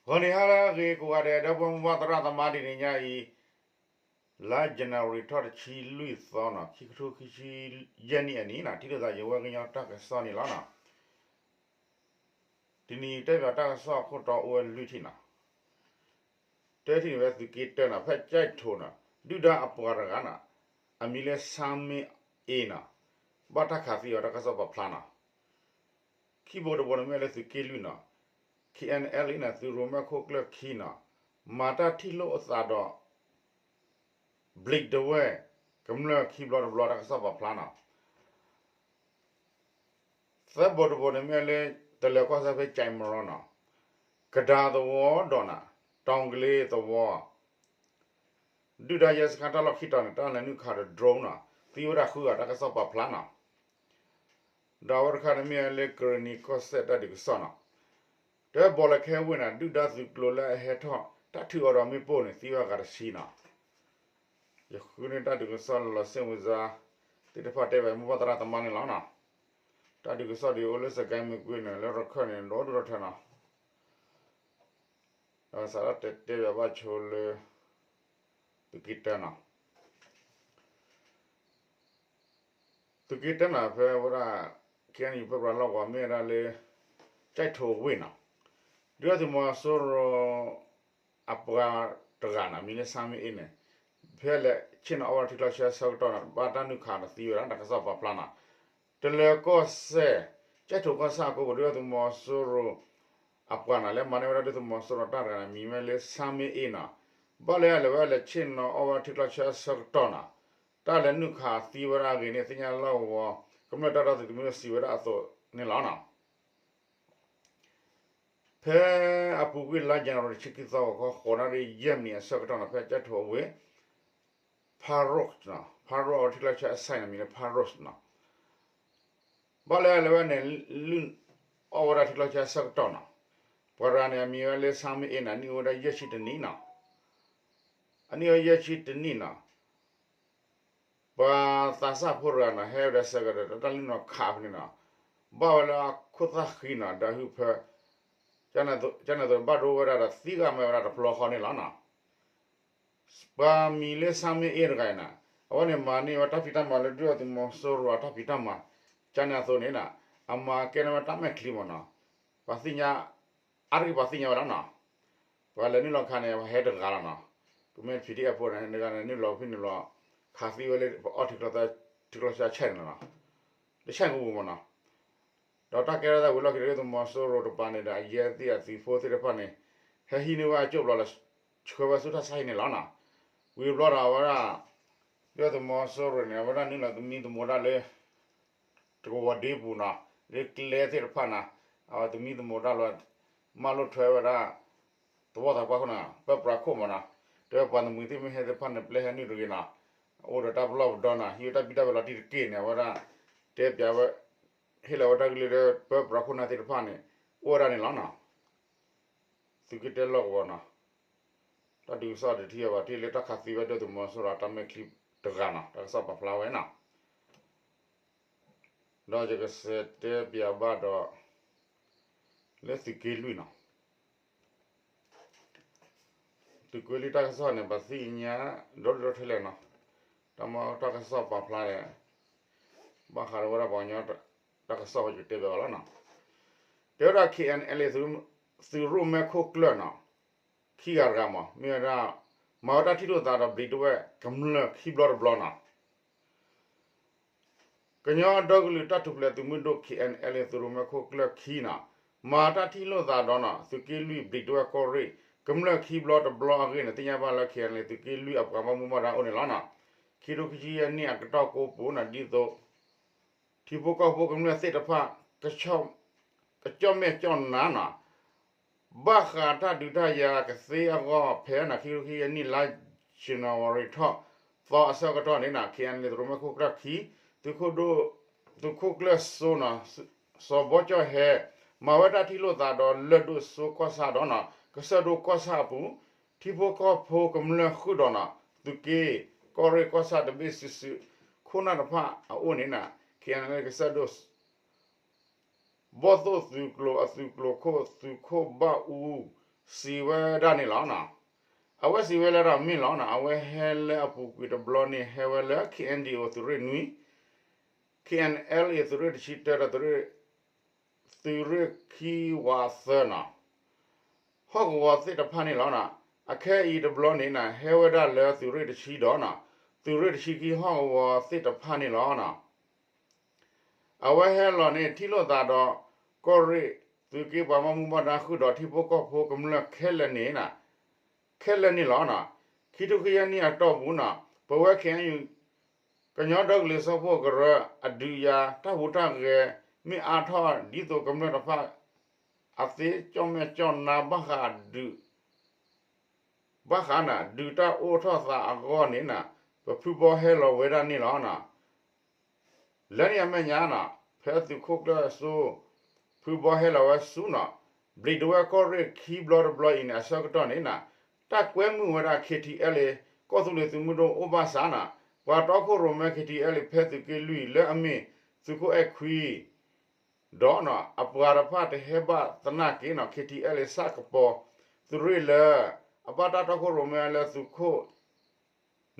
ဂီၤနံၤဟါလၢအဂ့ၤကိးဂၤဒဲး ဒီပုၢ်ဝဲၢ်မိၢ်ပၢ်သရၣ်သမါ တနံၤညါအံၤ လါ January ထီၣ်တဆံလွံၢ်သီနီၤ ခံကထိခံဆံယဲၢ်နံၣ်အနံၤနီၤ ထံၣ်လိာ်သးယဝဲကညီတၢ်ကစီၣ်န့ၣ်လီၤနီၤ. တနံၤအံၤတဲဘၣ်တၢ်ကစီၣ်အခိၣ်တီအိၣ်ဝဲလွံၢ်ထံၣ်နီၤ. တထံၣ်န့ၣ်ဝဲသုးက့တၢနီၤ ဖဲကၠဲၣ်ထိၣ်နီၤ ဒုၣ်ဒါအပှၤတဂၤနီၤ အမံၤလၢ ဆၣ်မ့ၣ်အ့နီၤ ဘၣ်တၢ်ခးသံအီၤတၢ်ကစီၣ်ပာ်ဖျါနီၤ. ခံဘိတဘိန့ၣ်မ့ၢ်လၢသုးက့လွံၢ်နီၤ K N L နီၤ သုးရိၣ်မဲခိၣ်ကျၢၢ်ခံနီၤ မၤတၢ်ထံၣ်လိာ်အသးဒီး ဘျံးဒဝဲၢ် ကမျၢၢ်ခံဘျီတဘျီတၢ်ကစီၣ်ပာ်ဖျါနီၤ. သၢဘိတဘိန့ၣ်မ့ၢ်လၢ တလၢၤကီၢ်စဲၣ်ဖဲကၠဲၣ်မရီနီၤ ကဒါသဝီဒီးနီၤ တီၤကလ့သဝီ ဒုၣ်ဒါယဲၢ်စခါတၢ်လီၢ်ခံတီၤန့ၣ် တၢ်လဲၤနုာ်ခးဒီး drone နီၤ သံဝဲဒၣ်ဃုဂၤတၢ်ကစီၣ်ပာ်ဖျါနီၤ. ဒီးအဝဲတခါန့ၣ်မ့ၢ်လၢကရ့ၣ်နံၤကီၢ်စဲၣ်တၢ်ဒုးကစီၣ်နီၤ တဲဘီလဲၤခဲဝ့ၢ်နီၤ ဒုၣ်ဒါသုးကျိၤလၢအဟဲထီၣ်တၢ်ထုးအီၤဒီးမ့ၣ်ပိၢ်န့ၣ် သံဝဲဂၤတဆံနီၤ. ယဃုန့ၢ်တၢ်ဒုးကစီၣ်လီၤလီၤ စ့ၣ်ဝံၤစါ သ့ၣ်တဖၣ်တဲဘၣ်မိၢ်ပၢ်သရၣ်သမါန့ၣ်လီၤနီၤ. တၢ်ဒုးကစီၣ်ဒ်အိၣ်လၢစကဲမ့ၢ်ကွ့န့ၣ် လၢရခၢၣ်န့ၣ် ဒီဒူၣ်ဒီထၢနီၤ. ဒီးစးထီၣ်တဲတဲဘၣ်ဘၣ်ဆိလၢ သုးက့တၢနီၤ သုးက့တၢနီၤ ဖဲဝဲဒၣ် K N U ပၢပြးလီၢ်ကဝီၤမ့ၢ်ဝဲဒၣ်လၢ ကၠဲၣ်ထိၣ်ဝ့ၢ်နီၤ ဒုၣ်ဒါသုးမီၤစိရိၤ အပှၤတဂၤနီၤ မံၤလၢဆၣ်မ့ၣ်အ့န့ၣ် ဖဲလဲၤဆ့ၣ်နီၤအီၣ်ဝဲဒၣ်ထံကျိဆၢဆၢကတီၢ်နီၤ ဘၣ်တၢ်နုာ်ခးဒီးသံဝဲဒၣ်တၢ်ကစီၣ်ပာ်ဖျါနီၤ. တလၢၤကီၢ်စဲၣ် ကၠဲၣ်ထိၣ်ကီၢ်ဆၣ်အကိပူၤ ဒုၣ်ဒါသုးမီၤစိရိၤ အပှၤနီၤ လၢမၤန့ၢ်ဝဲဒၣ်ဒုၣ်ဒါသုးမီၤစိရိၤတၢ်တဂၤန့ၣ် မံၤမ့ၢ်လၢဆၣ်မ့ၣ်အ့နီၤ. ဘၣ်လၢအလဲၤဝဲလဲၤဆ့ၣ်နီၤအီၣ်ဝဲဒၣ်ထံကျိဆၢဆၢကတီၢ်နီၤ တၢ်လဲၤနုာ်ခးသံဝဲဒၣ်အဂ့ၢ်န့ၣ် သ့ၣ်ညါလီၢ်ကဝီၤ ကမျၢၢ်တၢ်ဒီသဒၢသုးမုၢ်ဒိၣ်စံးဝဲဒၣ်အသိးန့ၣ်လီၤနီၤ. ဖဲအပူၤကွံာ်လါ January တဆံခံသီ ဂီၤခီဃိးနၣ်ရံၣ်ယဲၢ်မံးနံးအဆၢကတီၢ်နီၤ ဖဲကၠဲၣ်ထိၣ်အဝ့ၢ် ဖါရိၣ် ဖါရိၣ်အဝဲထံကျိဆၢအ site န့ၣ် မံၤလၢဖါရိၣ်နီၤ. ဘၣ်လၢအလဲၤဝဲန့ၣ် လုၢ်အီၣ်ဝဲဒၣ်ထံကျိဆၢအဆၢကတီၢ်နီၤ ပှၤတဂၤန့ၣ် အမံၤဝဲလၢဆၣ်မ့ၣ်အ့နီၤ အနံၣ်အိၣ်ဝဲဒၣ်ယဲၢ်ဆံတနံၣ်နီၤ. အနံၣ်အိၣ်ယဲၢ်ဆံတနံၣ်နီၤ ပှၤသးစၢ်ဖိတဂၤနီၤ ဟဲဝဲဒီးစဲးကဒီးတၢ်လုၢ်နီၤခးဖဲန့ၣ်နီၤ ဘၣ်ဝဲလၢအခိၣ်သၣ်ဃံနီၤ ဒီးဟုဖၢ ကန့ၣ်သိး ဘၣ်ဒိဝဲဒၣ်ဒီးသံဂၤမၤဝဲဒၣ်တပျီဃီန့ၣ်လီၤနီၤ. ပှၤမံၤလၢဆၣ်မ့ၣ်အ့တဂၤအံၤနီၤ အဝဲန့ၣ်မၤန့ၢ်ဝဲတၢ်ဖံးတၢ်မၤလၢဒုၣ်ဒါသုးမီၤစိရိၤအတၢ်ဖံးတၢ်မၤ ကန့ၣ်အသိးန့ၣ်နီၤ အမၤကဲန့ၢ်ဝဲတၢ်မဲာ်ချံမ့ၢ်နီၤ ပှၤသ့ၣ်ညါ အါတက့ၢ်ပှၤသ့ၣ်ညါဝဲလီၤနီၤ. ပှၤလဲၤနုာ်လီၤခးန့ၣ် ပှၤဟဲတဂၤလီၤနီၤ. ပမ့ၢ် PDF ဖိန့ၣ် နဂၤန့ၣ်နုာ်လီၤဖဲနုာ်လီၤ ခးသံဝဲလၢပအီၣ်ထံကျိဆၢဆၢန့ၣ်လီၤနီၤ. တဆဲၣ်ကပူၤမ့ၢ်နီၤ ဒီးတၢ်ကဲထီၣ်သးဝံၤလီၢ်ခံဒီး ဒုၣ်ဒါသုးမီၤစိရိၤတပၤန့ၣ်ဒီး အယဲၢ်သ့ၣ်အသုးဖိသ့ၣ်တဖၣ်န့ၣ် ဟဲဟံးန့ၢ်ဝဲအကၠိၣ်ဘျီလီၤ ဆှၢဝဲဆူတၢ်ဆါဟံၣ်န့ၣ်လီၤနီၤ. ဝံၤဘျီဒီးအဝဲဒၣ် ဒုၣ်ဒါသုးမီၤစိရိၤန့ၣ် အဝဲဒၣ်နုာ်လီၤသမံသမိးတၢ်လၢ တကဝီၤဒ့ပူၤနီၤ လၢကျဲသ့ၣ်တဖၣ်နီၤ အဝဲသမံသမိးတၢ်လီၤ မၢလိာ်ထွဲဝဲဒၣ် သဝီသးပှၢ်ခိၣ်နီၤ ပၢပြးခိၣ်မ့ၢ်နီၤ တဲပှၤသမံသမိးသ့ၣ်မ့ၢ်ဟဲသ့ၣ်တဖၣ်န့ၣ် ပျဲဟဲနုာ်တဂ့ၤနီၤ အိၣ်ဒီးတၢ်ပလီၢ်ပဒီနီၤ ဟံးဝဲတၢ်ဘံၣ်တၢ်ဘၢလီၤတံၢ်တက့ၢ်န့ၣ် အဝဲဒၣ် တဲပျးဝဲ ဟ့ၣ်လီၤဝဲတၢ်ကလုၢ်လၢပၢပြးခိၣ်နၢ်သ့ၣ်တဖၣ်န့ၣ် အိၣ်ဝဲဒၣ်န့ၣ်လီၤနီၤ. သုးက့တၢလီၢ်ကဝီၤနီၤ တၢ်ဒုးကစီၣ်တထံၣ်အဘၣ် ထံၣ်လၢတၢ်ခးသံဝဲဒၣ်သုးမီၤစိရိၤအတၢ်မဲာ်ချံတဂၤနီၤ တၢ်ကစီၣ်ပာ်ဖျါဝဲနီၤ. ဒီးယကစံးတဲပျးဘၣ်ဒီး လၢသုးက့လွံၢ်နီၤ သုးက့လွံၢ်တၢ်ကစီၣ်န့ၣ် ပှၤသ့ၣ်ညါ ဒီဒူၣ်ဒီထၢလဲၣ်နီၤ တၢ်မ့ၢ်တၢ်ကစီၣ်ပာ်ဖျါန့ၣ် ဘၣ်ဃးဒီးဝဲဒၣ်ပှၤကညီတၢ်ကစီၣ်ဝဲယကတဲဘၣ်ဘၣ်လီၤနီၤ. တဲဝဲဒၣ် K N L A သုးရိၣ်မဲခိၣ်ကျၢၢ်နီၤ ခံဂၤတဂၤမ့ၢ် မ့ၢ်ဝဲဒၣ် မၤဝဲတၢ်ထံၣ်လိာ်သးဒီးဘျံးဒဝဲၢ်ကမျၢၢ်ခံဘျီတဘျီနီၤ. ကညီဒီကလုာ်တၢ်ထူၣ်ဖျဲးသုးမုၢ်ဒိၣ် K N L A သုးရိၣ်မဲခိၣ်ကျၢၢ်ခံနီၤ မၤတၢ်ထံၣ်လိာ်သးဒီးနီၤ သုးက့လွံၢ်ဘျံးဒဝဲၢ်ကီၢ်ရ့ၣ် ကမျၢၢ်ခံဘျီတဘျီအဂ့ၢ်န့ၣ် သ့ၣ်ညါဘၣ်လၢ K N L A သုးက့လွံၢ်အပှၤဘၣ်မူဘၣ်ဒါအိၣ်န့ၣ်လီၤနီၤ. ခံထိခံဆံယဲၢ်နံၣ်အကတီၢ်ကိးပူၤနီၤ ဒ်သိး ထံဖိကီၢ်ဖိကမျၢၢ်သ့ၣ်တဖၣ် က ကကၠီၣ်မဲာ်ကၠီၣ်နါနီၤ ဘၣ်ဃးတၢ်ဒုးတၢ်ယၤကသ့အဂီၢ် ဖဲနီၤ ခံကထိခံဆံယဲၢ်နံၣ် လါ January ထီၣ်သီအဆၢကတီၢ်န့ၣ်နီၤ K N L A သုးရိၣ်မဲခိၣ်ကျၢၢ်ခံ သုးခိၣ်ဒိၣ် သုးခိၣ်ကျၢၢ်စိနီၤ စီၤဘီကၠီၣ်ဟဲ မၤဝဲတၢ်ထံၣ်လိာ်သးဒီးလၢၢ်ဒိၣ်စိကီၢ်ဆၣ်ဒီးနီၤ ကစၢၢ်ဒိၣ်ကီၢ်ဆၣ်အပူၤ ထံဖိကီၢ်ဖိကမျၢၢ်ဃုာ်ဒီးနီၤ သုးက့ ကီၢ်ရ့ၣ်ကီၢ်ဆၣ်တဘ့ၣ်စုာ်စုာ် ခိၣ်နၢ်တဖၣ်အအိၣ်န့ၣ်နီၤ K N L A ကစၢၢ်ဒိၣ် ဘီၣ်သိၣ်သုးကျိၤအသုးကျိၤခိၣ် သုးခိၣ်ဘၣ်အူ စံးဝဲဒၣ်န့ၣ်လီၤ. အဝဲစံးဝဲလၢဒီးမ့ၢ်လီၤန့ၣ် အဝဲဟဲလၢအပူၤကွံာ်တဘျီန့ၣ် ဟဲဝဲလၢ K N D O သုးရ့ၣ်နွံ, K N L A သုးရ့ၣ်တဆံတၢဒီး သုးရ့ၣ်ခံဝးသၢန့ၣ် ဟီၣ်ကဝီၤသ့ၣ်တဖၣ်န့ၣ်လီၤ. အခဲအံၤတဘျီန့ၣ်န့ၣ် ဟဲဝဲဒၣ်လၢသုးရ့ၣ်တဆံဒီးန့ၣ် သုးရ့ၣ်တဆံခံဟီၣ်ကဝီၤသ့ၣ်တဖၣ်န့ၣ်လီၤ. အဝဲဟဲလီၤန့ၣ် ထံၣ်လိာ်သးဒီး ကီၢ်ရ့ၣ် သုးက့ပှၤဘၣ်မူဘၣ်ဒါဃုာ်ဒီးထံဖိကီၢ်ဖိကမျၢၢ်ခဲလၢာ်န့ၣ် ခဲလၢာ်န့ၣ်လီၤ. ခံထိခံဆံယဲၢ်နံၣ်အတီၢ်ပူၤန့ၣ် ပဝဲ K N U ကညီဒီကလုာ်စၢဖှိၣ်ကရၢအဒုးယၤ တၢ်ဟူးတၢ်ဂဲၤ မ့ၢ်အါထီၣ်ဒ်သိးကမျၢၢ်တဖၣ် အသ့ကၠီၣ်မဲာ်ကၠီၣ်နါဘၣ်ဃးဒုး ဘၣ်ဃးန့ၣ် ဒုးတၢ်အိၣ်ထီၣ်သးအဂီၢ်န့ၣ်န့ၣ် ပဖုဘီဟဲလီၤဝဲဒၣ်န့ၣ်လီၤ. လၢန့ၣ်အမဲာ်ညါန့ၣ် ဖဲသုးခိၣ်ကျၢၢ်စိ ဖုဘီဟဲလီၤဝဲဆူန့ၣ် ဘျံးဒဝဲၢ်ကီၢ်ရ့ၣ်ခံဘျီတဘျီအံၤန့ၣ် အဆၢကတီၢ်န့ၣ်န့ၣ် တၢ်ကွဲမုာ်ဝဲဒၣ် K T L A ကီၢ်သူလ့ၤသုးမုၢ်ဒိၣ်အိၣ်ဘၣ်ဆၣ်န့ၣ် ပှၤတီခိၣ်ရိၣ်မဲ K T L A ဖဲသုးက့လွံၢ်လၢအမ့ၢ်သုးခိၣ်အဲၣ်ခွံ ဒီးအပှၤတဖၣ်တဟဲဘၣ်သနာ်က့န့ၣ် K T L A ဆၣ်ကပီၤသုးရ့ၣ်လၢ အဘၣ်တၢ်တီခိၣ်ရိၣ်မဲလၢသုးခိၣ်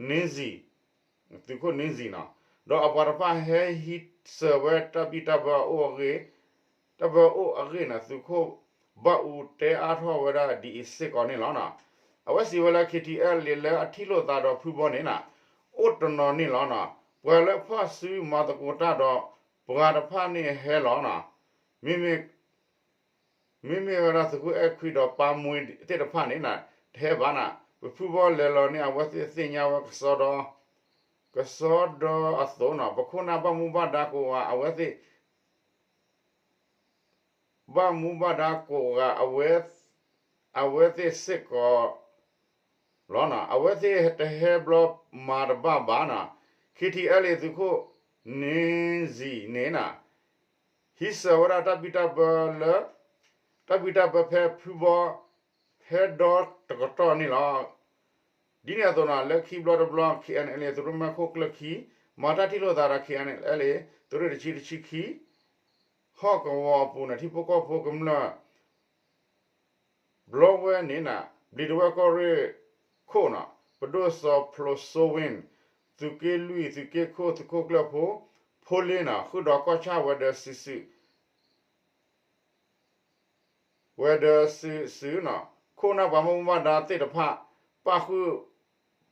န့ၣ်စံၣ်, သုးခိၣ်န့ၣ်စံၣ်န့ၣ် ဒီးအပှၤတဖၣ်ဟဲဟံးစၢၤဝဲတၢ်ဘံၣ်တၢ်ဘၢအအိၣ်အဂ့ၢ်, တၢ်ဘၢအအိၣ်အဂ့ၢ်န့ၣ် သုးခိၣ်ဘၣ်အူတဲအါထီၣ်ဝဲဒၣ်ဒ်အံၤစ့ၢ်ကီးန့ၣ်လီၤ. အဝဲစံးဝဲလၢ K T L A လၢအထံၣ်လိာ်သးဒီးဖုဘီန့ၣ်န့ၣ် အိၣ်တနီၤန့ၣ်လီၤ. ပှၤလၢဖီၣ်စုမၤသကိးတၢ်ဒီးပှၤတဖၣ်န့ၣ်ဟဲလီၤန့ၣ် မ့မ့ၢ် မ့မ့ၢ်ဝဲဒၣ်သုးခိၣ်အဲၣ်ခွံဒီးပၢ်မွ့သ့ၣ်တဖၣ်န့ၣ်န့ၣ် တဟဲဘၣ်န့ၣ် ပဖုဘီလဲၤလီၤန့ၢ်အဝဲသ့ၣ်သ့ၣ်ညါဝဲကစီဒီ, ကစီဒီအသိးန့ၣ် ပခိၣ်နၢ်ဘၣ်မူဘၣ်ဒါကိးဂၤအဝဲသ့ၣ် ဘၣ်မူဘၣ်ဒါကိးဂၤ အဝဲသ့ၣ်စ့ၢ်ကီးလီၤန့ၣ် အဝဲသ့ၣ်တဟဲဘျီမၤတဘၣ်ဘၣ်န့ၣ် K T L A သုးခိၣ်န့ၣ်စံၣ်န့ၣ်န့ၣ် ဟံးစၢၤဝဲဒၣ်တၢ်ဘံၣ်တၢ်ဘၢလၢ တၢ်ဘံၣ်တၢ်ဘၢဖဲဖုဘီ ဟဲဒီတကတီၢ်န့ၣ်လီၤ. ဒ်န့ၣ်အသိးန့ၣ် လၢခံဘျီတဘျီ K N L A သုးရ့ၣ်မဲာ်ခိၣ်ကျၢၢ်ခံ မၤတၢ်ထံၣ်လိာ်သးဒီး K N L A သုးရ့ၣ်တဆံတဆံခံ ဟီၣ်ကဝီၤအပူၤန့ၣ် ထံဖိကီၢ်ဖိကမျၢၢ် ဘျီဝဲန့ၣ်န့ၣ် ဘျံးဒဝဲၢ်ကီၢ်ရ့ၣ်ခိၣ်န့ၣ် ပဒိၣ်စီၤဖျိးစိဝ့ၣ် သုးက့လွံၢ် သုးက့ခိၣ် သုးခိၣ်ကျၢၢ်ဖိ ဖိလ့န့ၣ် ဃုာ်ဒီးကီၢ်ဆၣ်ဝဲၤဒၢးစုာ်စုာ် ဝဲၤဒၢးစုာ်စုာ်န့ၣ် ခိၣ်နၢ်ပှၤဘၣ်မူဘၣ်ဒါသ့ၣ်တဖၣ် ပၣ်ဃုာ်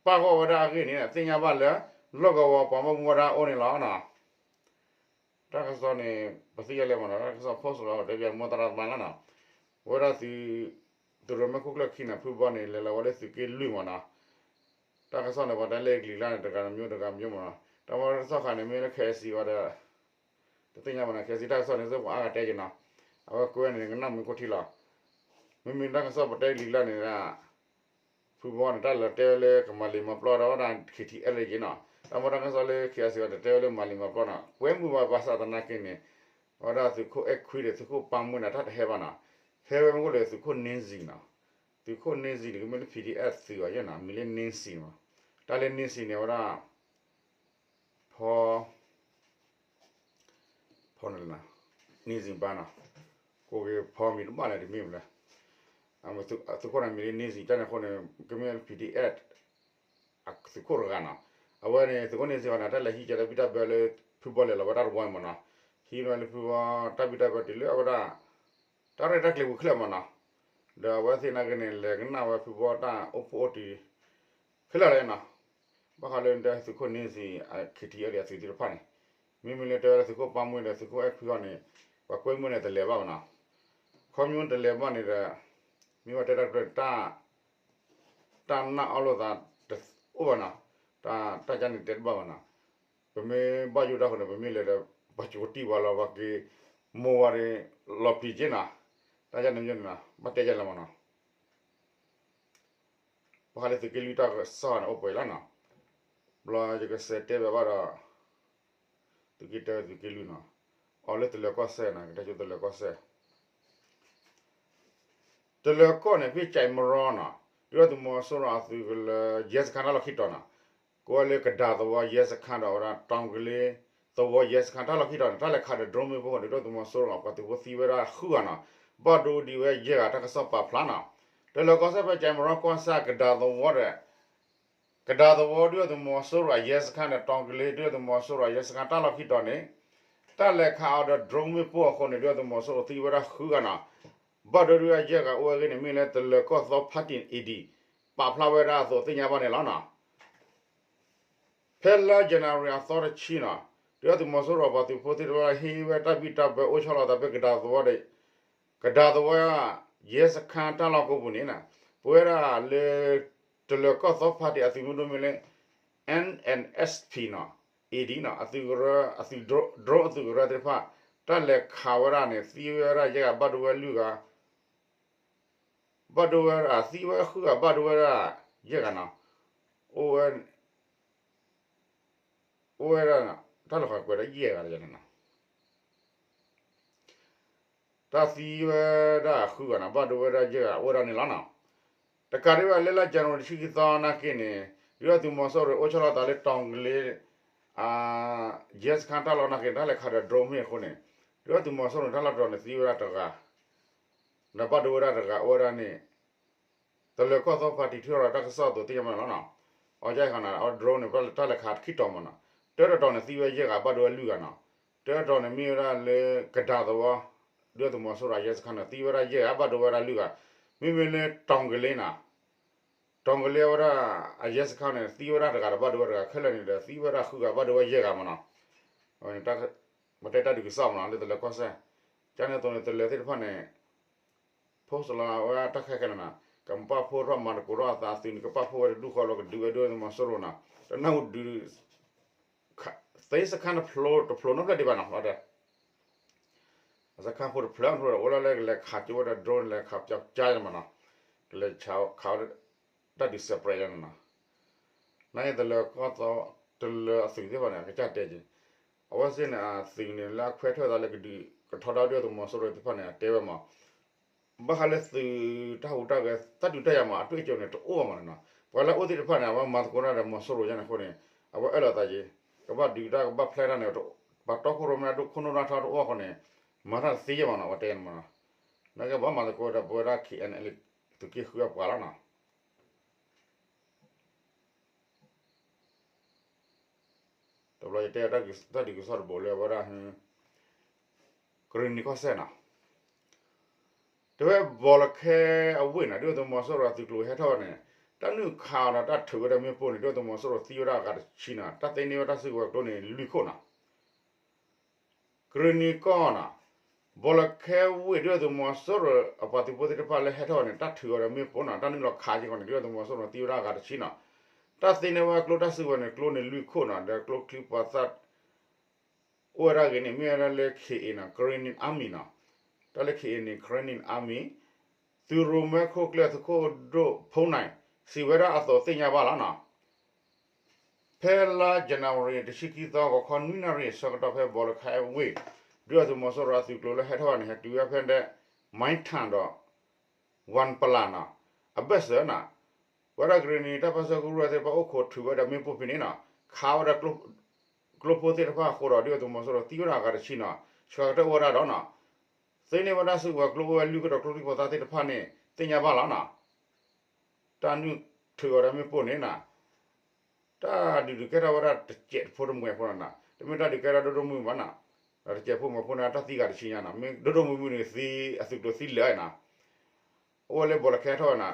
ပၣ်ဂီၢ်ဝဲဒၣ်အဂ့ၢ်န့ၣ် သ့ၣ်ညါဘၣ်လၢ လီၢ်ကဝီၤပှၤဘၣ်မူဘၣ်ဒါအိၣ်န့ၣ်လီၤ. တၢ်ကစီၣ်န့ၣ် ပသ့ၣ်ညါလၢမ့ၢ်နီၤ တၢ်ကစီၣ် post လီၤ တဲဘၣ်မိၢ်သရၣ်သမါလီၤနီၤ ဝဲဒၣ်သုး သုးရ့ၣ်မဲာ်ခိၣ်ကျၢၢ်ခံန့ၣ် ဖုဘီန့ၣ် လဲၤလီၤဝဲလၢသုးက့လွံၢ်မ့ၢ်နီၤ တၢ်ကစီၣ်န့ၣ် ပှၤတဲလၢကလံၤကျါန့ၣ် တဂၤတမျိုး တဂၤမျိုးမ့ၢ်နီၤ တၢ်မ့ၢ်တၢ်ကစီၣ်ဃာ်န့ၣ် မ့ၢ်လၢ K I C ဝဲဒီး တသ့ၣ်ညါဘၣ်နီၤ K I C တၢ်ကစီၣ်န့ၣ် စ့ၢ်ပှၤအါဂၤတဲက့ၤနီၤ အဝဲကွဲန့ၣ် ကနၣ်မုာ်ခိၣ်ထံလီၤ မ့မ့ၢ်တၢ်ကစီၣ်ပတဲကလံၤကျါန့ၣ် ဖုဘီန့ၣ် တၢ်လၢတဲဝဲလၢကမၤလံၤမၤပျီဒီးဝဲဒၣ် K T L A က့ၤနီၤ တၢ်မ့ၢ်တၢ်ကစီၣ်လၢ K I C ဝဲတတဲဝဲလၢမၤလံၤမၤပျီနီၤ ကွဲမုာ်ဘၣ်ဘၣ်ဆၣ်သနာ်က့န့ၣ် အဝဲဒၣ်သုးခိၣ်အဲၣ်ခွံဒီးသုးခိၣ်ပၢ်မွ့န့ၣ် တၢ်တဟဲဘၣ်နီၤ ဟဲဝဲမ့ၢ်အိၣ်လၢသုးခိၣ်န့ၣ်စံၣ်နီၤ သုးခိၣ်န့ၣ်စံၣ်န့ၣ် ကမ့ၢ်လၢ P D F သုးအီၤယဲနီၤ မံၤလၢန့ၣ်စံၣ်နီၤ တၢ်လၢန့ၣ်စံၣ်န့ၣ် အဝဲဒၣ် ဖီ ဖီန့ၣ်လီၤ န့ၣ်စံၣ်ဘၣ်နီၤ ကိးက့ၤဖီမံၤတဘၣ်လၢတမ့ၢ်မလဲၣ် သုးခိၣ်န့ၣ်မံၤလၢန့ၣ်စံၣ် တၢ်န့ၣ်အဃိန့ၣ် ကမ့ၢ်လၢ P D F အသုးခိၣ်တဂၤနီၤ အဝဲန့ၣ် သုးခိၣ်န့ၣ်စံၣ်အီၤန့ၣ် တၢ်လဲၤဟံးကဲလၢဘံၣ်တၢ်ဘၢလၢ ဖုဘီလဲၤလီၤဝဲတၢ်တဝီမ့ၢ်နီၤ ဟံးဝဲလၢဖုဘီ တၢ်ဘံၣ်တၢ်ဘၢတုၤလၢအဝဲဒၣ် တၢ်ရဲၣ်တၢ်ကျဲၤပူၤခဲလၢာ်မ့ၢ်နီၤ ဒီးအဝဲသ့ၣ်နာ်က့န့ၣ် လဲၤကနၣ်ဝဲဖုဘီတၢ်အိၣ်ဖှိၣ်အိၣ်တံၤ ခဲလၢာ်လီၤနီၤ ဘၣ်ဃးလၢဒၢသုးခိၣ်န့ၣ်စံၣ် K T L A အသုးသ့ၣ်တဖၣ်န့ၣ် မ့မ့ၢ်လၢတဲဝဲလၢသုးခိၣ်ပၢ်မွ့ဒီးသုးခိၣ်အဲၣ်ခွံအီၤန့ၣ် ပှၤကွဲမုာ်န့ၣ်တလဲၤဘၣ်ဘၣ်နီၤ ခီမ့ၢ်တလဲၤဘၣ်န့ၣ်ဒီး မ့ၢ်ဝဲတဲတၢ်ကတိၤတၢ် တၢ်နာ်အီၣ်လိာ်သးတအိၣ်ဘၣ်နီၤ တၢ် တၢ်ကန့ၣ်တဲတဘၣ်ဘၣ်နီၤ ပမ့ၢ်ဘၣ်ယိၣ်တၢ်ဃိန့ၣ် ပမ့ၢ်လဲၤဒီး ပှၤကိးတံၢ်ပှၤလီၤ ပှၤက့ၤမိၢ်ဝဲဒီး လီၤပျံၤက့ၤနီၤ တၢ်ကန့ၣ်မ့ၢ်န့ၣ်နီၤ ဘၣ်တဲယဲလၢမ့ၢ်နီၤ ဘၣ်ဃးလၢသုးက့လွံၢ်တၢ်ကစီၣ်န့ၣ် အိၣ်ပှဲၤလီၤနီၤ ဘျီယကစးတဲဘၣ်ဘၣ်ဒီး သုးက့တၢ သုးက့လွံၢ်နီၤ အီၤလၢတလၢၤကီၢ်စဲၣ်နီၤ ကတဲဆိတလၢၤကီၢ်စဲၣ် တလၢၤကီၢ်န့ၣ် ဖဲကၠဲးမရီနီၤ ဒုၣ်ဒါသုးမီၤစိရိၤအသုးကလၢၤ ရဲစခန်းတၢ်လီၢ်ခံတီၤနီၤ ကိးဝဲလၢကဒါသဝီရဲစခန်းဒီးဝဲဒၣ် တောင်ကလေးသဝီရဲစခန်းတၢ်လီၢ်ခံတီၤန့ၣ် တၢ်လဲၤခးဒီး drone မ့ၣ်ပိၢ် ဒုၣ်ဒါသုးမီၤစိရိၤအပှၤသုးဖိသံဝဲဒၣ်ဃုဂၤနီၤ ဘၣ်ဒိဝဲဒံးဝဲယဲၢ်ဂၤ တၢ်ကစီၣ်ပာ်ဖျါနီၤ တလၢၤကီၢ်စဲၣ်ဖဲကၠဲမရီကီၢ်ဆၣ် ကဒါသဝီဒီး ကဒါသဝီဒုၣ်ဒါသုးမီၤစိရိၤအရဲစခန်းန့ၣ် တီၤကလ့ဒုၣ်ဒါသုးမီၤစိရိၤအရဲစခန်းတၢ်လီၢ်ခံတီၤန့ၣ် တၢ်လဲၤခးအီၤဒီး drone မ့ၣ်ပိၢ်အဃိန့ၣ် ဒုၣ်ဒါသုးမီၤစိရိၤသံဝဲဒၣ်ဃုဂၤနီၤ, ဘၣ်ဒိဒုၣ်ဒါယဲၢ်ဂၤ အိၣ်ဝဲအဂ့ၢ်န့ၣ် မ့ၢ်လၢတလၢၤကီၢ်သီ party အ့ၣ်ဒံၣ် ပာ်ဖျါဝဲဒၣ်အသိးသ့ၣ်ညါဘၣ်န့ၣ်လီၤနီၤ. ဖဲလါ January အသီတဆံနီၤ, ဒုၣ်ဒါသုးမီၤစိရိၤပှၤသုးဖိသ့ၣ်တဖၣ်ဟ့ၣ်ဝဲတၢ်ဘံၣ်တၢ်ဘၢအိၣ်ဆီလီၤသးဖဲကဒါသဝီဒီး ကဒါသဝီ ရဲစခန်းတၢ်လီၢ်ကိးပူၤန့ၣ်နီၤ, ပဝဲဒၣ်လၢ တလၢၤကီၢ်သီ party အသုးမုၢ်ဒိၣ်မ့ၢ်လၢ N N S P နီၤ, အ့ၣ်ဒံၣ်နီၤ အသုးကရၢ အသုး drone အသုးကရၢသ့ၣ်တဖၣ် တၢ်လဲၤခးဝဲဒၣ်န့ၣ် သံဝဲဒၣ်ယဲၢ်ဂၤ ဘၣ်ဒိဝဲလွံၢ်ဂၤ ဘၣ်ဒိဝဲဒၣ် သံဝဲဃုဂၤ ဘၣ်ဒိဝဲဒၣ်ယဲၢ်ဂၤနီၤ, အိၣ်ဝဲ အိၣ်ဝဲဒၣ် တၢ်လီၤဃာ်ကွဲးဒၣ်ယဲၢ်ဂၤန့ၣ်နီၤ, တၢ်သံဝဲဒၣ်ဃုဂၤနီၤ ဘၣ်ဒိဝဲဒၣ်ယဲၢ်ဂၤ အိၣ်ဝဲဒၣ်န့ၣ်လီၤနီၤ. တကးဒံးဘၣ်လၢလါ January တဆံခံသီနာ်က့န့ၣ် ဒုၣ်ဒါသုးမီၤစိရိၤအိၣ်ဆီလီၤသးလၢတီၤကလ့ ရဲစခန်းတၢ်လီၢ်နာ်က့ တၢ်လဲၤခးဒီး drone မ့ၣ်အဃိန့ၣ် ဒုၣ်ဒါသုးမီၤစိရိၤန့ၣ် တၢ်လီၢ်တတီၤန့ၣ်သံဝဲဒၣ်တဂၤ ဒီးဘၣ်ဒိဝဲဒၣ်တဂၤ အိၣ်ဝဲဒၣ်န့ၣ် တလၢၤကီၢ်သီ party ထုးထီၣ်တၢ်ကစီၣ်အသိးသ့ၣ်ညါဘၣ်န့ၣ်လီၤနီၤ. အီၤကၠဲၣ်ဃီနီၤ အဝဲ drone န့ၣ် တၢ်လဲၤခးခံတီၤမးနီၤ, တၢတတီၤန့ၣ်သံဝဲယဲၢ်ဂၤ ဘၣ်ဒိဝဲလွံၢ်ဂၤနီၤ, တၢတတီၤန့ၣ်မ့ၢ်ဝဲဒၣ်လၢကဒါသဝီ ဒုၣ်ဒါသုးမီၤစိရိၤအရဲစခန်းန့ၣ် သံဝဲဒၣ်ယဲၢ်ဂၤ ဘၣ်ဒိဝဲဒၣ်လွံၢ်ဂၤ, မ့မ့ၢ်လၢတီၤကလ့နီၤ တီၤကလ့ဝဲဒၣ် အရဲစခန်းန့ၣ် သံဝဲဒၣ်တဂၤဒီးဘၣ်ဒိဝဲတဂၤ ခဲလၢာ်န့ၣ်ဒီး သံဝဲဒၣ်ဃုဂၤ ဘၣ်ဒိဝဲယဲၢ်ဂၤမးနီၤ. ပတဲတၢ်ဒုးကစီၣ်မးနီၤ လၢတလၢၤကီၢ်စဲၣ် ကန့ၣ်အသိးန့ၣ် တလၢၤသ့ၣ်တဖၣ်န့ၣ် post လီၤဝဲတၢ်ခဲခဲလၢာ်နီၤ, ကပာ်ဖှိၣ်ထီၣ်မၤသကိးထီၣ်အသး အသုးန့ၣ် ကပာ်ဖှိၣ်ဝဲတဒူၣ်ဃီလီၤ ကဒုးဝဲဒုၣ်ဒါသုးမီၤစိရိၤနီၤ, တနၢ်ဟူဒုး သ့စခန်းတဖျိ တဖျိနီတဖျၢၣ်ဒံးဘၣ်နီၤ, တဲ စခန်းဖိတဖျၢၣ် အိၣ်လၢလၢကလဲၤခးကၠိဝဲဒီး drone လဲၤခးပျီကၠါမးနီၤ, ကလဲၤခးဝဲ တၢ်ဒုး separate ယါန့ၣ်နီၤ, နာ်က့တလၢၤကီၢ်သီ တလၢၤအသုးသ့ၣ်တဖၣ်န့ၣ် အကစၢ်တဲက့ၤ, အဝဲသ့ၣ်န့ၣ် အသုးန့ၣ်လၢအခွဲးထွဲသးလၢကဒုးကထီဒါဒုၣ်ဒါသုးမီၤစိရိၤသ့ၣ်တဖၣ်န့ၣ် အတဲဝဲမး ဘၣ်ဃးလၢသုးတၢ်ဟူးတၢ်ဂဲၤ တၢ်ဒုးတၢ်ယၤမး အတွေ့အကြုံန့ၣ် တအိၣ်ဘၣ်မးန့ၣ်နီၤ, ပှၤလၢအအိၣ်သ့ၣ်တဖၣ်န့ၣ် အဝဲမၤသကိးတၢ်ဒီးမီၤစိရိၤယါန့ၣ်အဃိန့ၣ် အဝဲအၢၣ်လီၤသးက့ၤ, ကဘၣ်ဒုးတၢ်ကဘၣ်ဖျဲးတၢ်န့ၣ် ပှၤတီခိၣ်ရိၣ်မဲအဒိၣ်ခိၣ်နူာ်တၢ်ထီတအိၣ်အဃိန့ၣ် မၤတၢ်တသ့ယဲၢ်မးနီၤ အဝဲတဲန့ၣ်မးနီၤ, နာ်က့ဘၣ်မၤသကိးဒီးပဝဲဒၣ် K N L A သုးက့ဃုအပှၤလီၤနီၤ. တဘျီယတဲတၢ်ဒုးကစီၣ်တဘိလၢအဝဲဒၣ် ကရ့ၣ်နံၤကီၢ်စဲၣ်နီၤ, တဲဝဲဘီလၢခဲအဝ့ၢ်နီၤ ဒုၣ်ဒါသုးမီၤစိရိၤအသုးကျိၤဟဲထီၣ်ဝဲန့ၣ် တၢ်နုာ်ခးအီၤဒီးတၢ်ထုးဝဲဒၣ်မ့ၣ်ပိၢ်န့ၣ် ဒုၣ်ဒါသုးမီၤစိရိၤသံဝဲဒၣ်အဂၤတဆံနီၤ တၢ်သ့န့ၢ်ဝဲတၢ်စုကဝဲၤကျိန့ၣ်လွံၢ်ခိၣ်နီၤ ကရ့ၣ်နံၤကီၢ်နီၤ, ဘီလၢခဲဝ့ၢ်ဒုၣ်ဒါသုးမီၤစိရိၤအပှၤသုးဖိသ့ၣ်တဖၣ်လၢဟဲထီၣ်ဝဲန့ၣ် တၢ်ထုးအီၤဒီးမ့ၣ်ပိၢ်နီၤ တၢ်နုာ်လီၤခးက့ၤဃီန့ၣ် ဒုၣ်ဒါသုးမီၤစိရိၤသံဝဲဒၣ်အဂၤတဆံနီၤ, တၢ်သ့န့ၢ်ဝဲကျိတၢ်စုကဝဲၤန့ၣ် ကျိန့ၣ်လွံၢ်ခိၣ်နီၤ ဒီးကျိချံပှၤသၣ် အိၣ်ဝဲဒၣ်ဂ့ၤန့ၣ် မ့ၢ်ဝဲဒၣ်လၢ K A နီၤ Karenni Army နီၤ, တၢ်လၢ K A န့ၣ် Karenni Army သုးရိၣ်မဲခိၣ်ကျၢၢ်သုးခိၣ်ဒိၣ်ဖိနၢ် စံးဝဲဒၣ်အသိးသ့ၣ်ညါဘၣ်လီၤနီၤ. ဖဲလါ January တဆံခံသီ ဂီၤခီနွံနၣ်ရံၣ်အဆၢကတီၢ် ဖဲဘီလၢခဲဝ့ၢ် ဒုၣ်ဒါသုးမီၤစိရိၤအသုးကျိၤလၢဟဲထီၣ်ဝဲန့ၣ် ဟဲတုၤဝဲဖဲဒဲး မၢ်ထၣ်ဒီး ဝၣ်ပလၣ်နီၤ အဘၢၣ်စၢၤနီၤ, ဝဲဒၣ်ကရ့ၣ်နံၤတၢ်ပၢဆှၢကရူၢ်သ့ၣ်တဖၣ်အိၣ်ခိးထုးဝဲဒီးမ့ၣ်ပိၢ်ဖဲန့ၣ်နီၤ ခးဝဲဒၣ် ကျိဖိသ့ၣ်တဖၣ်အဃိဒီး ဒုၣ်ဒါသုးမီၤစိရိၤသံဝဲဒၣ်အဂၤတဆံနီၤ ဆှၢကတၢၢ်အိၣ်ဝဲဒၣ်ဒီးနီၤ သ့န့ၢ်ဝဲဒၣ်စုကဝဲၤကျိအိၣ်ဝဲလွံၢ်ခိၣ်ဒီးကျိချံပှၤသၣ်သ့ၣ်တဖၣ်န့ၣ် သ့ၣ်ညါဘၣ်လီၤနီၤ. တၢ်နုာ်ထုးအီၤဒီးမ့ၣ်ပိၢ်န့ၣ်နီၤ တၢ်ဒုးဒုးကဲထီၣ်ဝဲဒၣ်တစဲးတဖိတမှဲၤဖိနီၤ တမ့ၢ်တၢ်ဒုးကဲထီၣ်ဒိၣ်ဒိၣ်မုၢ်မုၢ်ဘၣ်နီၤ ဒီးတစဲးဖိမှဲၤဖိန့ၣ် တၢ်သံဂၤတဆံညါနီၤ မ့ၢ်ဒိၣ်ဒိၣ်မုၢ်မုၢ်န့ၣ်သံ အသုးကျိၤသံလၢာ်နီၤ အိၣ်ဝဲလၢဘီလၢခဲထီၣ်ဝဲနီၤ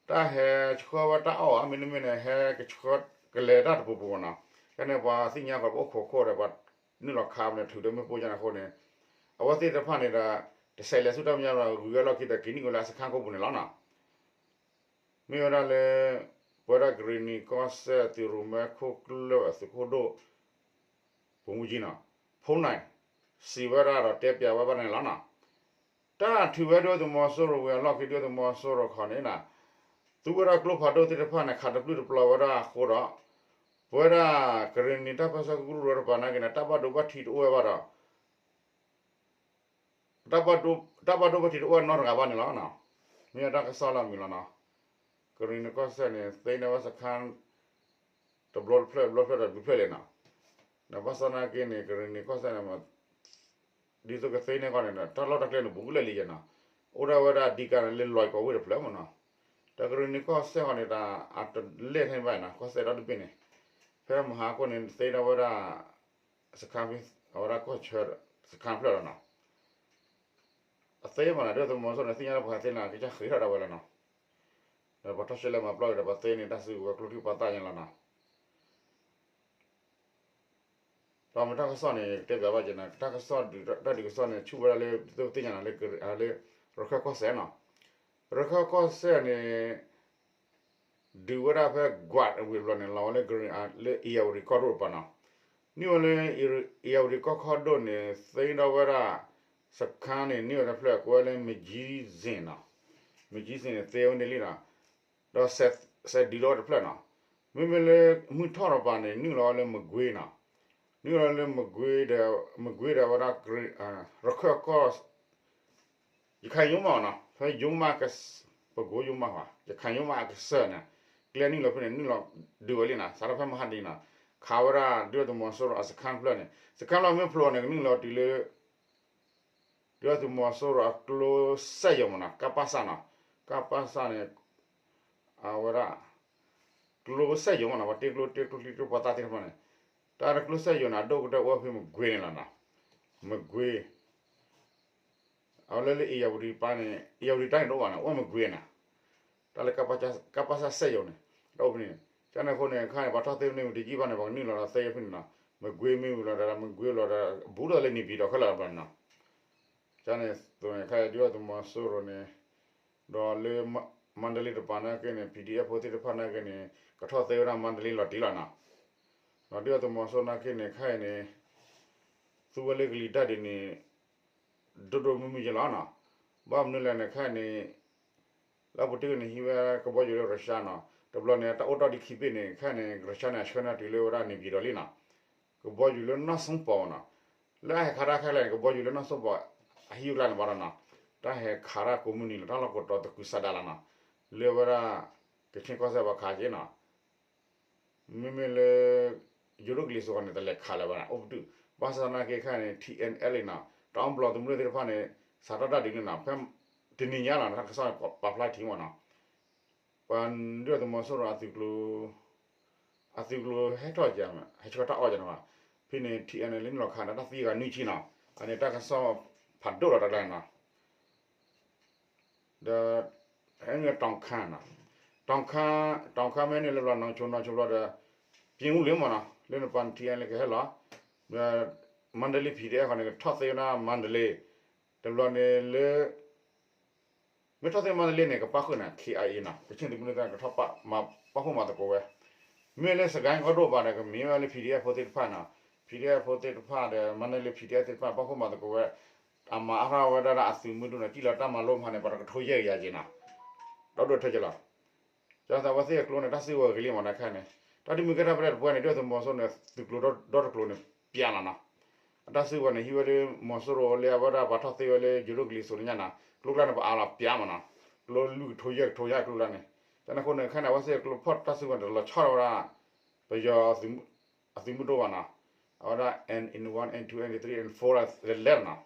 တၢ်ဟဲဆှၢဝဲတၢ်အီၣ်ဧါ မ့တမ့ၢ်န့ၣ် ဟဲကဆှၢကလဲၤတၢ်တပူၤပူၤမးနီၤ ကဲန့ၣ်ပှၤသ့ၣ်ညါဃီၤပအိၣ်ခိးခိၣ်ဒီးပှၤနုာ်လီၤခးမးန့ၣ် ထုးဒီးမ့ၣ်ပိၢ်ယါန့ၣ်အဃိန့ၣ် အဝဲသ့ၣ်တဖၣ်န့ၣ်ဒီး တဆဲးလဲၤဆူတၢ်မဲာ်ညါဒီး ဂုၤဝဲလီၢ်ခံဒီးက့ၤနံၣ်က့ၤလၢအစခန်းကိးပူၤန့ၣ်လီၤနီၤ မ့ၢ်ဝဲဒၣ်လၢ ပဝဲဒၣ်ကရ့ၣ်နံၤကီၢ်စဲၣ်သုးရိၣ်မဲခိၣ်ကျၢၢ်အသုးခိၣ်ဒိၣ် ဗိုလ်မှူးကြီးနီၤ ဖိနၢ် စံးဝဲဒၣ်ဒီးတဲပျးဝဲဘၣ်န့ၣ်လီၤနီၤ တၢ်ထုးဝဲဒုၣ်ဒါသုးမီၤစိရိၤဝံၤအလီၢ်ခံ ဒုၣ်ဒါသုးမီၤစိရိၤခီန့ၣ်နီၤ သူဝဲဒၣ်ကျိဖးဒိၣ်သ့ၣ်တဖၣ်န့ၣ် ခးတပျုၢ်တပျီၤဝဲဒၣ်အဃိဒီး ပဝဲဒၣ်ကရ့ၣ်နံၤတၢ်ပၢဆှၢကရူၢ်တပၤနာ်က့န့ၣ် တၢ်ဘၣ်ဒိဘၣ်ထံးတအိၣ်ဝဲဘၣ်ဒီး တၢ်ဘၣ်ဒိဘၣ်ထံးတအိၣ်ဝဲနီတဂၤဘၣ်န့ၣ်လီၤ. မ့ၢ်တၢ်ကစီၣ်လၢအမုာ်လီၤနီၤ. ကရ့ၣ်နံၤကီၢ်စဲၣ်န့ၣ် သ့န့ၢ်ဝဲစခန်း တဘျီတဖျၢၣ် တဘျီတဖျၢၣ်ဒီးတဘျီတဖျၢၣ်လဲၣ်နီၤ. ဒီးဘၣ်ဆၣ်နာ်က့န့ၣ် ကရ့ၣ်နံၤကီၢ်စဲၣ်န့ၣ် ဒ်သိးကသ့န့ၢ်ကီၢ်န့ၣ်ဒီး တၢ်လီၢ်တၢ်ကျဲန့ၣ် ဘူးကလၢာ်လံယဲနီၤ. အိၣ်ဒၣ်ဝဲဒၣ်အဓိကန့ၣ် လၢလွဲၢ်ကီၢ်ဝ့ၢ်တဖျၢၣ်မ့ၢ်နီၤ. တၢ်ကရံၣ်နံၤကီၢ်စဲၣ်ဃီန့ၣ် တၢ်အတလဲၢ်ထဲဘၣ်နီၤ ကီၢ်စဲၣ်ဒီတဘ့ၣ်န့ၣ် ဖဲမဟါခိၣ်န့ၣ် သ့ထီၣ်ဝဲဒၣ် စခါ အဝဲဒၣ်ကီၢ်ဆၢ စခါဖျၢၣ်လီၤနီၤ. အသ့မးနီၤ ဒုၣ်ဒါသုးမီၤစိရိၤန့ၣ် သ့ၣ်ညါလၢပှၤသ့န့ၣ် ကစၢ်ဃ့ထီၣ်ဒၣ်ဝဲလီၤနီၤ. ဒီးပှၤထီၣ်ရှဲလဲၣ်မၤပျီက့ၤဒီးပှၤသ့န့ၣ် တၢ်စုကဝဲၤကျိချံမျိာ်သၣ်ညါလီၤနီၤ. ဒီးမ့ၢ်တၢ်ကစီၣ်န့ၣ် ကတဲဘၣ်ဘၣ်က့ၤနီၤ တၢ်ကစီၣ်ဒုး တၢ်ဒုးကစီၣ်န့ၣ် ဆူၣ်ဝဲဒၣ်လၢ သုသ့ၣ်ညါနီၤ လၢ ရခၢၣ်ကီၢ်စဲၣ်နီၤ. ရခၢၣ်ကီၢ်စဲၣ်န့ၣ် ဒုးဝဲဒၣ်ဖဲ ကွး အဝ့ၢ်ဘျီန့ၣ် လီၤဝဲလၢ လၢ အ့ၣ်ယၣ်ဝတံၣ်ကီၢ်ဒိၣ်တပၤနီၤ. နုာ်ဝဲလၢ အ့ၣ်ယၣ်ဝတံၣ်ကီၢ်ခီဒိၣ်န့ၣ် သ့ထီၣ်ဝဲဒၣ် စခါန့ၣ် နုာ်ဝဲတဖျၢၣ် ကိးဝဲလၢ မကၠံစ့ၣ်နီၤ. မကၠံစ့ၣ်န့ၣ် သ့ဝဲန့ၣ်လံနီၤ. ဒီးစဲးဒုးလီၤဝဲတဖျၢၣ်နီၤ. မ့မ့ၢ်လၢ မုၢ်ထီၣ်တပၤန့ၣ် နုာ်လီၤဝဲလၢမကွ့ၤနီၤ. နုာ်လီၤလၢမကွ့ၤဒီး မကွ့ၤဒီးဝဲဒၣ် ရခၢၣ်ကီၢ် ရခၢၣ်ယိမးနီၤ ဖဲယိမး ပကိယိမး ရခၢၣ်ယိမးအကစၢၢ်န့ၣ် ကျဲနုာ်လီၤဖဲန့ၣ် နုာ်လီၤဒုးဝဲလံနီၤ စးထီၣ်ဖဲမဟါဒ်နီၤ ခးဝဲဒၣ်ဒုၣ်ဒါသုးမီၤစိရိၤအစခါဖျၢၣ်န့ၣ် စခါဖျၢၣ်မ့ၢ်ဖျိးန့ၣ် ကနုာ်လီၤတုၤလၢ ဒုၣ်ဒါသုးမီၤစိရိၤအကျိစက်ရုံမးနီၤ ကပစ နီၤ ကပစ န့ၣ် အဝဲဒၣ် ကျိစက်ရုံမးနီၤ ပှၤတ့ကျိတ့ကျိချံကျိပှၤသၣ်သ့ၣ်တဖၣ်န့ၣ် တၢ်တကျိစက်ရုံန့ၣ် အဒိၣ်ကတၢၢ်အိၣ်ဖဲမကွ့ၤန့ၣ်လီၤနီၤ မကွ့ၤ အဝဲလၢလၢ အ့ၣ်ယၣ်ဝတံၣ်ပၤန့ၣ် အ့ၣ်ယၣ်ဝတံၣ်တၢ်န့ၣ်တအိၣ်ဘၣ်န့ၣ် အိၣ်မကွ့ၤန့ၣ် တၢ်လၢ ကပစ စက်ရုံန့ၣ် တအိၣ်ဖဲန့ၣ် ကန့ၣ်အဃိန့ၣ် ခါန့ၣ် ပှၤထီၣ်သ့န့ၣ် တယံာ်ဘၣ်န့ၣ် ပှၤကနုာ်လီၤဒီးသ့ဖဲန့ၣ်နီၤ မကွ့ၤမ့ၢ်ဝံၤလီၤဒီး မကွ့ၤလီၤဒီး ဘူးထီၣ်လၢန့ၣ်ပၠံၤတီၤခဲလၢာ်ဘၣ်နီၤ ကန့ၣ်အသိးန့ၣ် ခါအံၤဒုၣ်ဒါသုးမီၤစိရိၤန့ၣ် ဒီးလၢ မါဒလ့တပၤနာ်က့န့ၣ် ပီၣ်ဒံၣ်အဲၣ်ဖိသ့ၣ်တဖၣ်နာ်က့န့ၣ် ကထီၣ်သ့ဝဲဒၣ်မါဒလ့လီၤတံၢ်လီၤနီၤ ဒီးဒုၣ်ဒါသုးမီၤစိရိၤနာ်က့န့ၣ် ခါအံၤန့ၣ် သူဝဲလၢကလံၤတၢ်ဒ်န့ၣ် ဒိၣ်ဒိၣ်မုၢ်မုၢ်ယဲလီၤနီၤ ဘၣ်မနုၤလဲၣ်န့ၣ် ခါအံၤန့ၣ် လၢအပူၤတ့ၢ်န့ၣ် ဟံးဝဲကဘီယူၤလၢရၢၤရှါနီၤ တဘျီန့ၣ် တၢ်အိၣ်တ့ၢ်ဒံးခံဘ့ၣ်န့ၣ် ခါအံၤန့ၣ် ရၢၤရှါန့ၣ် အဆှၢန့ၢ်တုၤလၢဝဲဒၣ်န့ၣ်ပၠံၤတီၤလံနီၤ ကဘီယူၤလၢနီၢ်စိပီၤနီၤ လၢအဟဲခးတၢ်ခဲလၢာ်န့ၣ် ကဘီယူၤလၢနီၢ်စိပီၤ အဟံၣ်အကျါန့ၣ်ဘၣ်ဒီးနီၤ တၢ်ဟဲခးတၢ်ကိးမုၢ်နံၤလီၤ တၢ်လီၢ်ကိးတီၤသကုၤဆးဒးလီၤနီၤ လၢဝဲဒၣ် ကခ့ၣ်ကီၢ်စဲၣ်ပှၤခးက့နီၤ မ့မ့ၢ်လၢ ယိၤဒိၣ်ကလံၤစိးဃီန့ၣ် တလဲၤခးလၢၤဘၣ်န့ၣ် အိၣ်ပတုာ် ဘၣ်ဆၣ်သနာ်က့ခါန့ၣ် ထံ အလံ နီၤ တၢ်အီၣ်ဘျီသုးမုၢ်ဒိၣ်သ့ၣ်တဖၣ်န့ၣ် စးထီၣ်တၢ်ဒုးန့ၣ်နီၤ ဖဲ တနံၤညါလီၤ တၢ်ကစီၣ်ပာ်ဖျါထံမးနီၤ ပှၤဒုၣ်ဒါသုးမီၤစိရိၤအသုးကျိၤ အသုးကျိၤဟဲထီၣ်က ဟဲဆှၢတၢ်အီၣ်ကန့ၣ်ဘၣ် ဖဲန့ၣ် ထံ အလံ လၢနုာ်လီၤခးန့ၣ် တၢ်သံဂၤနွံဆံနီၤ အန့ၣ်တၢ်ကစီၣ်ဖးဒိၣ်လီၤတၢ်ကျါန့ၣ်နီၤ ဒီး ဟဲနုာ် တောင်ခမ်းနီၤ တောင်ခမ်း တောင်ခမ်း မ့ၢ်နုာ်လၢဘျီ နောင်ချို နောင်ချို ဘျီဒီး ပြင်ဦးလွင်မးနီၤ လၢနပၤ ထံ အလံ ကဟဲလီၤ ဒီး မါဒလ့ ပီၣ်ဒံၣ်အဲၣ်ဃီန့ၣ် ကထီၣ်သ့ဝဲဒၣ်မါဒလ့ တဘျီန့ၣ်လၢ မ့ၢ်ထီၣ်သ့မါဒလ့န့ၣ် ကပၣ်ဃုာ်န့ၣ် ခ့ၣ်အါအ့နီၤ ကခ့ၣ်သုးမုၢ်ဒိၣ်သ့ၣ် ကထီၣ်ပာ် ပာ်ဖှိၣ်မၤသကိးဝဲ မ့ၢ်လၢစကဲၣ်ကီၢ်ဒိၣ်ဘၣ်ဒီး ကမ့ၢ်ဝဲလၢ ပီၣ်ဒံၣ်အဲၣ်ဖိသ့ၣ်တဖၣ်နီၤ ပီၣ်ဒံၣ်အဲၣ်ဖိသ့ၣ်တဖၣ်ဒီး မါဒလ့ ပီၣ်ဒံၣ်အဲၣ်သ့ၣ်တဖၣ် ပာ်ဖှိၣ်မၤသကိးဝဲ အမၤအါထီၣ်ဝဲဒၣ်ဒီးအသုးမုၢ်ဒိၣ်န့ၣ် ကံၣ်လီၤတၢ်မၤလိမဟါန့ၣ် ပှၤတကထိယဲၢ်ကယၤက့ၤနီၤ ဒီဒိၣ်ထၢက့ၤလီၤ ကၠီသးဝဲသ့ၣ်အကျိန့ၣ် တၢ်စုကဝဲၤဂ့ၤလံမးနီၤခဲန့ၣ် တၢ်ဒုးမ့ၢ်ကဲထီၣ်ဖဲလဲၣ်တပှဲၤန့ၣ် ဒုၣ်ဒါသုးမီၤစိရိၤန့ၣ် သုးကျိၤဒီတကျိၤန့ၣ် ပျဲလီၤနီၤ အတၢ်စုကဝဲၤန့ၣ် ဟံးဝဲလၢမီၤစိရိၤလၢအဝဲဒၣ်ပှၤထီၣ်သ့ဝဲလၢယိၤဒိၣ်ကလံၤစိးတညါနီၤ ကျိကျါန့ၣ် ပအါလီၤပျဲမးနီၤ ကျိလွံၢ်ကထိယဲၢ်ကထိယဲၢ်ကျိကျါန့ၣ် ကန့ၣ်အဃိန့ၣ် ခဲန့ၣ် အဝဲသ့ၣ်အကျိဖီၣ်တၢ်စုကဝဲၤန့ၣ် တလီၤဆီဒၣ်ဝဲဒၣ် ပယီၤ အသုးမုၢ်ဒိၣ်ဘၣ်နီၤ အဝဲဒၣ် N one N two N three N four လဲၤလဲၣ်နီၤ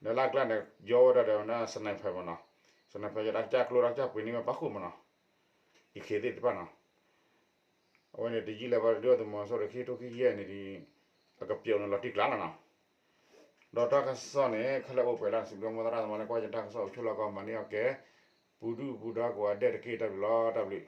ဒီးလၢအကျါန့ၣ် ယီဝဲဒၣ်ဒီး sniper မးနီၤ sniper ယတၢ်ကစၢ်ကျိတၢ်ကစၢ်ပှ့ၤန့ၢ်ဝဲပာ်ဃုာ်မးနီၤ အံၤခ့သ့ၣ်တဖၣ်နီၤ အဝဲန့ၣ်တယံာ်လၢၤဘၣ် ဒုၣ်ဒါသုးမီၤစိရိၤ ခံကထိခံဆံယဲၢ်န့ၣ်ဒီး အကပျိးန့ၣ်လီၤတံၢ်ကျါလီၤနီၤ ဒီးတၢ်ကစီၣ်န့ၣ် ခဲလၢာ်အိၣ်ပှဲၤလၢ စံးဘျုးမိၢ်သရၣ်သမါလၢကွၢ်ယတၢ်ကစီၣ်အိၣ်ဆိးလီၤကီးမၤန့ၢ်အီၣ်ကဲ ပူၤဒုၣ်ပူၤဒါကိးဂၤဒဲးတက့ၢ် တၢ်ဘျုးလီၤ တၢ်ဘျုး